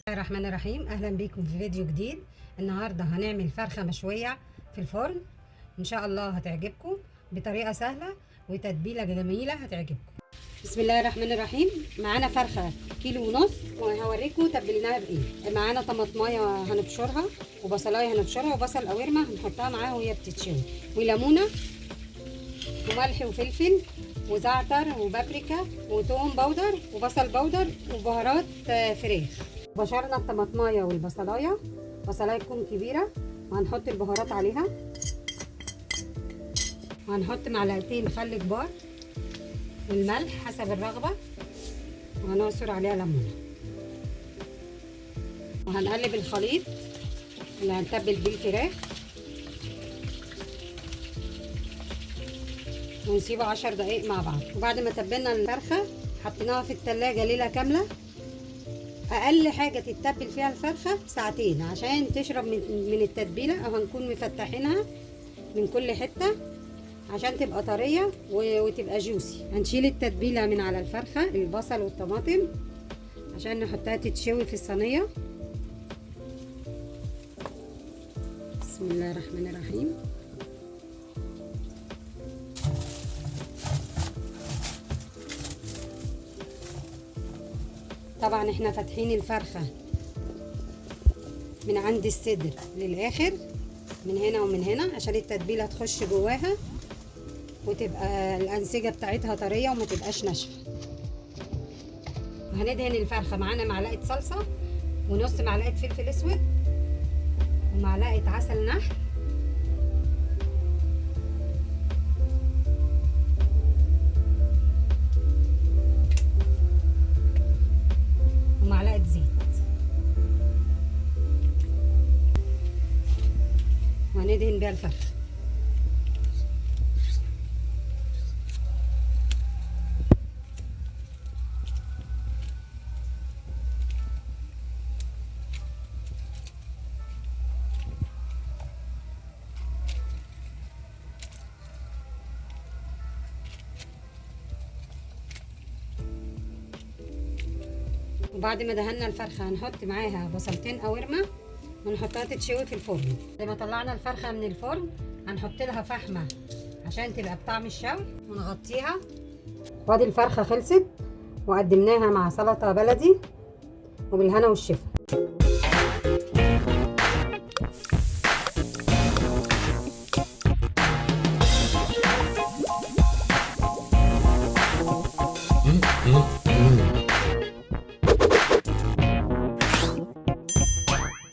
الرحمن الرحيم. اهلا بيكم في فيديو جديد. النهارده هنعمل فرخة مشوية في الفرن، ان شاء الله هتعجبكم بطريقة سهلة وتتبيله جميلة هتعجبكم. بسم الله الرحمن الرحيم. معانا فرخة 1.5 كيلو وهوريكم تبلناها بايه. معانا طماطمايه هنبشرها، وبصلايه هنبشرها، وبصل قوارمه هنحطها معاها وهي بتتشوي، وليمونه وملح وفلفل وزعتر وبابريكا وتوم powder وبصل powder وبهارات فراخ. بشرنا الطماطمايه والبصلايه، بصلايه تكون كبيرة، وهنحط البهارات عليها، وهنحط معلقتين خل كبار والملح حسب الرغبة، وهنعصر عليها ليمونه، وهنقلب الخليط اللي هنتبل بيه الفراخ ونسيبه 10 دقايق مع بعض. وبعد ما تبلنا الفرخه حطيناها في التلاجة ليلة كاملة. اقل حاجة تتبل فيها الفرخه ساعتين عشان تشرب من التتبيله، او هنكون مفتحينها من كل حتة عشان تبقى طرية وتبقى جوسي. هنشيل التتبيله من على الفرخه، البصل والطماطم، عشان نحطها تتشوي في الصينية. بسم الله الرحمن الرحيم. طبعا احنا فاتحين الفرخه من عند الصدر للاخر، من هنا ومن هنا، عشان التتبيله تخش جواها وتبقى الانسجة بتاعتها طرية وما تبقاش ناشفة. وهندهن الفرخه. معانا معلقه صلصه ونص معلقه فلفل اسود ومعلقة عسل نحل ومعلقة زيت، وهندهن بيها الفرخه. وبعد ما دهنا الفرخه هنحط معاها بصلتين قوارمه ونحطها تتشوي في الفرن. لما طلعنا الفرخه من الفرن هنحط لها فحمه عشان تبقى بطعم الشوي ونغطيها. وادي الفرخه خلصت وقدمناها مع سلطة بلدي، وبالهنا والشفا.